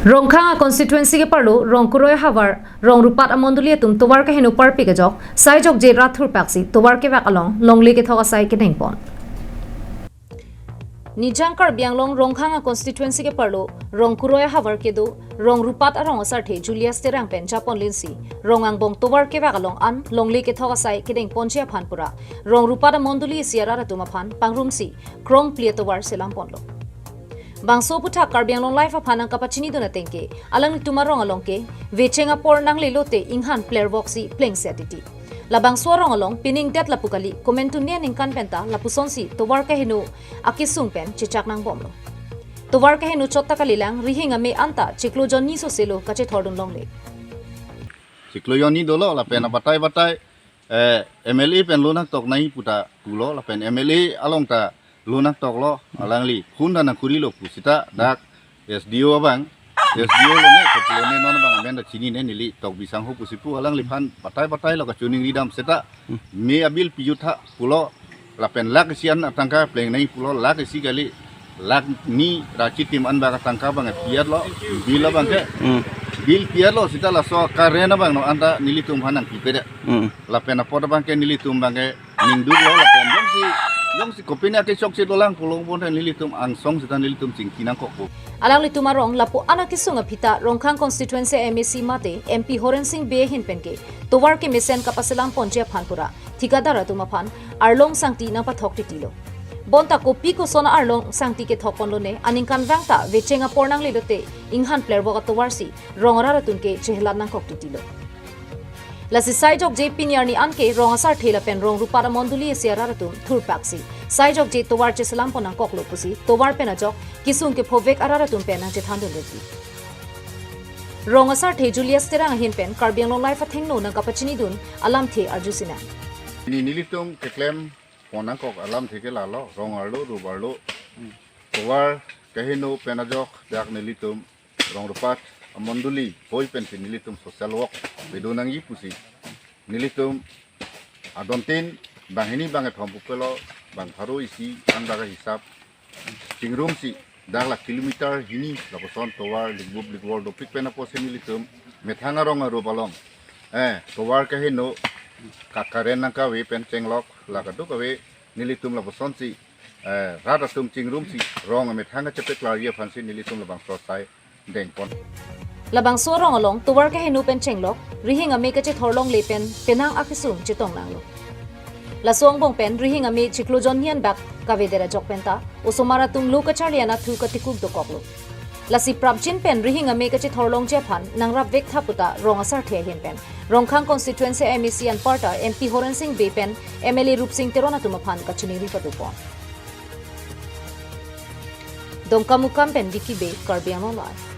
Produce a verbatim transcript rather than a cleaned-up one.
Rongkhang a constituency ke parlo Rongkuroi havar Rongrupat amondoli atum tovar keheno parpik ajok, sai jokje rat thurpaksi tovar kevak along longle kethok asai kedengpon. Nijang Karbi Anglong Rongkhang a constituency ke parlo Rongkuroi havar kedo Rongrupat arong asarthe Julius Terang pen japon linsi rong angbong tovar kevak along an longle kethok asai kedengponji aphan pura Rongrupat amondoli isi arat atum aphan pangrumsi krongpli atovar selamponlo. Bangso aputhak Karbi Anglong Live aphan nangkapachinidun atengke, alanglitum arong along ke vecheng apor nanglelote inghan plervoksi plengse atiti. Labangso arong along pining det lapu kali, komentu ne aningkan penta lapusonsi tovar keheno akesung pen chechak nangbomlo. Tovar keheno chot ta kalilang, rihing ame anta chiklo jonni soselo kachethordun longle. Chiklo jonni dolo lapen abatai batai, eh, M L A pen lo nangtok nai puta pulo lapen M L A along ta lo nangtoklo, alangli phone ta nangkurilo pu seta dak S D O abang, S D O lone, kepu lone non abang amen ta chinine, neli Tokbi Sangho pusi pu, alangliphan batai batai lo kachiningri dam seta me abill pijut tha pulo lapen lakh isi an atangka pleng nai pulo, lakh isi kali, lakh ni ra chitim an bak atangka abang pi-etlo, bill abang ke. Hmm. Bill pi-etlo seta laso current abang non anta nelitum aphan nangpipede. Hmm. Lapen apot abang ke nelitum abang ke ningduklo lapen jongsi, jongsi kopine akechok si dolang pulo pon nelitum angsong seta nelitum chingki nangkokpo. Alanglitum arong lapu an akesung aphi ta Rongkhang constituency M A C mate M P Horen Sing Bey ahin penke tovar kemesen kapaselamponji aphan pura thikadar atum aphan arlong sangti nangpathok titilo. Bonta kopi koson arlong sangti kethokponlone, aningkanvang ta vecheng apor nanglelote inghan plervok atovarsi rong arat atum ke chehelat nangkok titilo. Lasi sai jokje pini arni anke rong asarthe lapen Rongrupat amondoli isi arat atum thurpaksi sai jokje tovar cheselampon nangkoklo pusi tovar pen ajok kesung kephovek arat atum pen nangchethandun reti. Rong asarthe Julius Terang ahin pen Karbi Anglong Live athengno nangkapachinidun alamthe arjusinang. Ni nelitum keklempon nangkok alamthe ke lalo, rong arlo, rup arlo, tovar keheno pen ajok dak nelitum Rongrupat amondoli hoi pensi nelitum social work vedo nangji pusi nelitum adontin banghini bangkethom pupelo, bang pharo isi an bak ahisap chingrumsi dak la kilometer hini lapuson tovar likbup likvor dopik pen apotsi nelitum methang arong arup along, eh, tovar keheno ka current nangkave pen chenglok la kadokave nelitum lapusonsi, eh, rat atum chingrumsi rong amethang kachepeklarji aphansi nelitum labangso asai dengpon. Labangso arong along tovar keheno pen chenglok, rihing ame kachethor longle pen penang akesung chetong nanglo. Laso angbong pen rihing ame chiklo jonni an bak kavedet ajok penta osomar atum lo kacharli an athu katikuk dokoklo. Lasi prapjin pen rihing ame kachethor longji aphan nangrapvek tha puta rong asarthe ahin pen Rongkhang constituency M A C anparta M P Horen Sing Bey pen M L A Rupsing Teron atum aphan kachiningri padopon. Dongkamukam pen Vicky Bey, Karbi Anglong Live.